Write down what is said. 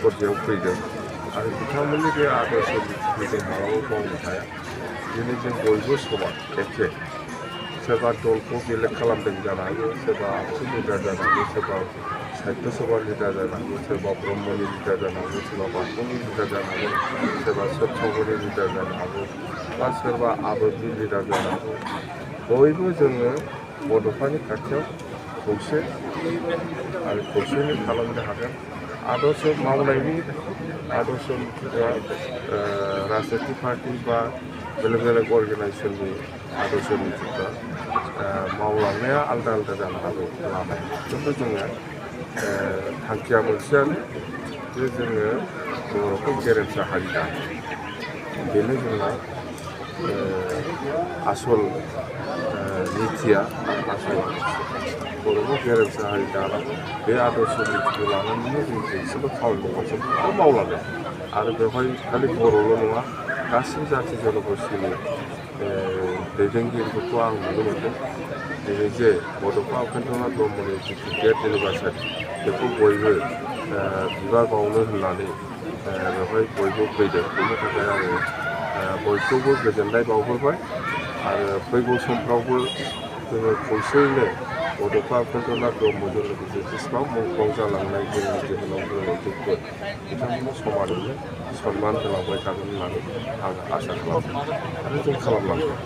पर्यायाव फैदों आरो बिथांमोननि बे आदर्शखौ जों मालाबाबो बावनो हाया। दिनै जों बयबो समान एखे। सोरबा दलखौ बेलेग खालामदों जानो हागौ, सोरबा आबसु लिडार जानो हागौ, सोरबा साहित्य सभा लिडार जानो हागौ, सोरबा ब्रह्मनि लिडार जानो हागौ, सोरबा बाथौनि लिडार जानो हागौ, सोरबा सत्संगनि लिडार जानो हागौ, बा सोरबा आबोदनि लिडार जानो हागौ। बयबो जोङो बड'फानि खाथियाव खौसे आरो खौसेयै खालामनो हागोन। आदर्श मावनायनि आदर्श राजनीति पार्टी बा बेलेग बेलेग अर्गेनाइजेसननि आदर्शनि मावलांनाया आलदा आलदा जानो हागौ लामाया, खिन्थु जोङो थांखिया मोनसेयानो जे जोङो बर'खौ गेरेमसा हारि दानाय। बेनो जोंना आसल निथिया आसल बर'खौ गेरेमसा हारि दानांगौ। बे आदर्श निथिखौ लानानैनो जों दिनैसिमबो खामानि मावगासिनो आरो मावलांगोन। आरो बेवहाय खालि बर'ल' नङा, गासैबो जाथि जनगोष्ठीनि दैदेनगिरिफोरखौ आं नुनो मोनदों। दिनै जे बड'फा उपेन्द्रनाथ ब्रह्मनि जिथु डेथ एनिभार्सारि बेखौ बयबो बिबार बावनो होननानै बेवहाय बयबो फैदों। बेनि थाखाय आङो बयखौबो गोजोननाय बावहरबाय आरो फैगौ समफ्रावबो जोङो खौसेयैनो बड'फा उपेन्द्रनाथ ब्रह्मजों लोगोसे जेसेबां मुंख्लं जालांनाय जोंनि जोहोलाव जोहोलावजोफोर बिथांमोननो समानैनो सनमान होलांबाय थागोन होननानै आं आसा खालामदों आरो जों खालामलांगोन।